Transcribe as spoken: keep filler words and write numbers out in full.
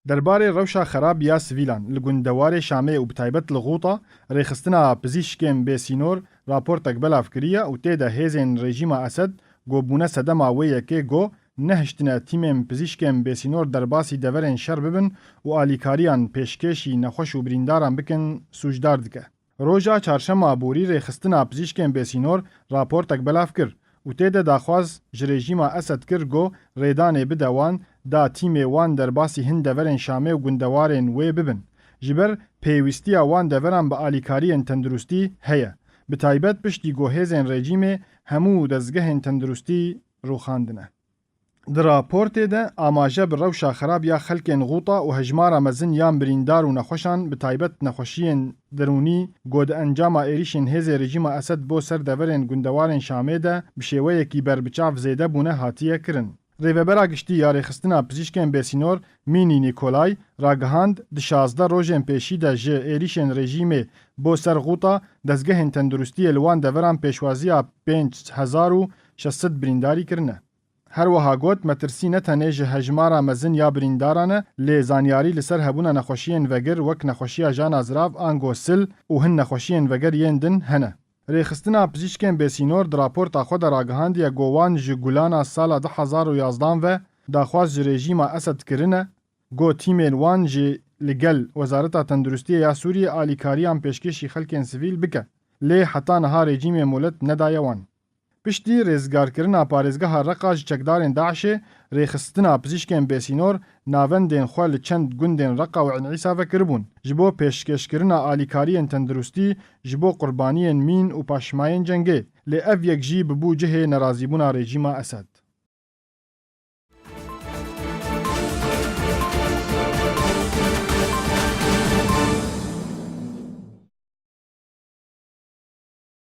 Derbarê rewşa xerab ya sivîlan li gundewarê Şamê û bi taybet li Xûta, rêxistina pizîşkên bêsînor raportek belav kiriye û tê de hêzên rejîma Esed ku bûne sedema wê yekê ku nehiştine tîmên pizîşkên bêsînor derbasî deverên şer bibin û alîkariyan pêşkêşî nexweş û birîndaran bikin, sûcdar dike. Roja çarşema borî rêxistina pizîşkên bêsînor raportek belav kir û tê de daxwaz ji rejîma Esed kir ku rêdanê bide wan, da tîmê wan derbasî hin deverên Şamê û gundewarên wê bibin. Ji ber pêwîstiya wan deveran bi alîkariyên tenduristî heye. Bi taybet piştî ku hêzên rejîmê hemû dezgehên tenduristî rûxandine. Di raportê de amaje bi rewşa xerab ya xelkên Xûta û hejmara mezin yan birîndar û nexweşan, bi taybet nexweşiyên derûnî, ku di encama êrîşên hêzê rejîma Esed bo ser deverên gundewarên Şamê de bi şêweyekî berbiçav zêde bûne, hatiye kirin. Rêvebera giştî ya rêxistina pizîşkên bêsînor, Mînî Nîkolay, ragihand, di şazdeh rojên pêşî de ji êrîşên rejîmê bo ser Xûta, dezgehên tenduristiyê li wan deveran pêşwaziya pênc hezar û şeş sed birîndarî kirine. Her wiha got, metirsî ne tenê ji hejmara mezin ya birîndaran e, lê zanyarî li ser hebûna nexweşiyên vegir wek nexweşiya jana zirav ango sil û hin nexweşiyên veger yên din hene. Rêxistina pizîşkên bêsînor di raporta xwe de ragihandiye ku wan ji gulana sala du hezar û yazdan ve daxwaz ji rejîma Esed kirine, ku tîmên wan jî li gel Wezareta Tenduristiyê ya Sûriyê alîkariyan pêşkêşî xelkên sivîl bike. Lê heta niha rejîmê molet nedaye wan. Piştî rêzgarkirina parêzgeha Reqa ji çekdarên DAIŞê, rêxistina pizîşkên bêsînor navendên xwe li çend gundên Reqa û Eyn Îsa ve kiribûn, ji bo pêşkêşkirina alîkariyên tenduristî ji bo qurbaniyên mîn û paşmayên cengê. Lê ev yek jî bibû cihê nerazîbûna rejîma Esed.